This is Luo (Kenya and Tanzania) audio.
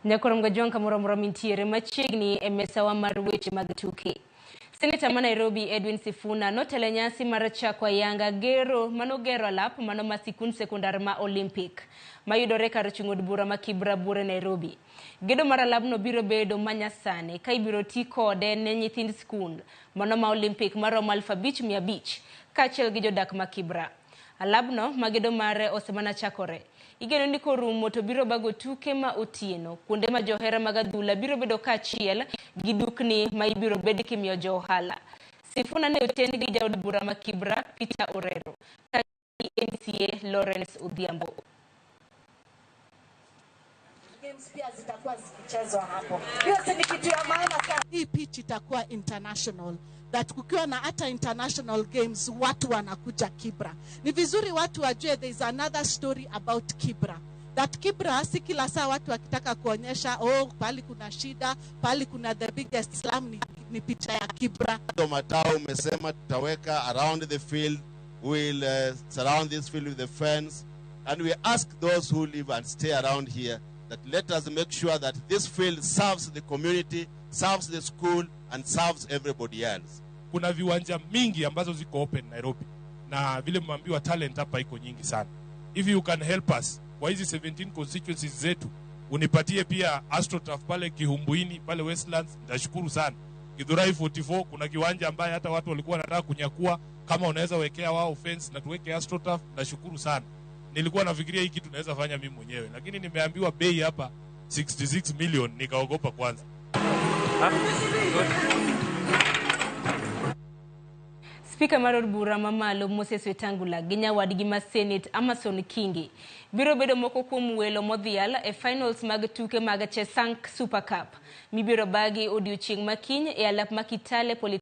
Nyakorom Gajwang' kamoro amora mintiere machiegni e mesawa mar weche mag tuke. Seneta ma Nairobi Edwin Sifuna notelo e nyasi mar chako ayanga gero manogero alap mano ma sikund sekondar ma Olympic mayudore kar chung' od bura ma Kibra buore Nairobi. Gedo mar alabno biro bedo manyasani ka ibiro ti kode ne nyithind skul mano ma Olympic maromo 5,500 kaachiel gi jodak ma Kibra. Alabno ma gedo mare osemana chakore. Igeno ni korumo to biro bago tuke ma otieno, kuonde ma johera mag adhula biro bedo kaachiel gi dukni ma ibiro bed kimiyo jo ohala. Sifuna ne oten gi jaod bura ma Kibra Peter Orero kaachiel gi MCA Lawrence Odhiambo. Games pia zitakuwa zikichezwa hapo. Hiyo si ni kitu ya maana sana. Hii pitch itakuwa international that kukiwa na hata international games watu wanakuja Kibra. Ni vizuri watu wajue there is another story about Kibra. That Kibra si kila saa watu wakitaka kuonyesha oh, pali kuna shida, pali kuna the biggest slum ni picha ya Kibra. Matao umesema tutaweka around the field, we'll surround this field with the fence, and we ask those who live and stay around here that let us make sure that this field serves the community, serves the school, and serves everybody else. Kuna viwanja mingi ambazo ziko open Nairobi, na vile mmeambiwa talent hapa iko nyingi sana. If you can help us kwa hizi 17 constituencies zetu, unipatie pia AstroTurf pale Kihumbuini pale Westlands, nitashukuru sana. Githurai 44 kuna kiwanja ambaye hata watu walikuwa wanataka kunyakua, kama unaweza wekea wao fence na tuweke AstroTurf, nashukuru sana. Nilikuwa nafikiria hii kitu naweza fanya mimi mwenyewe, lakini nimeambiwa bei hapa 66 million, nikaogopa kwanza. Spika mar od bura mamalo Moses Wetangula gi nyawadgi ma Senate Amason Kingi biro bedo moko kuom welo modhial e finals mag tuke mag Chesank Super Cup mibiro bagi odiochieng' ma kiny e alap ma Kitale Polytechnic.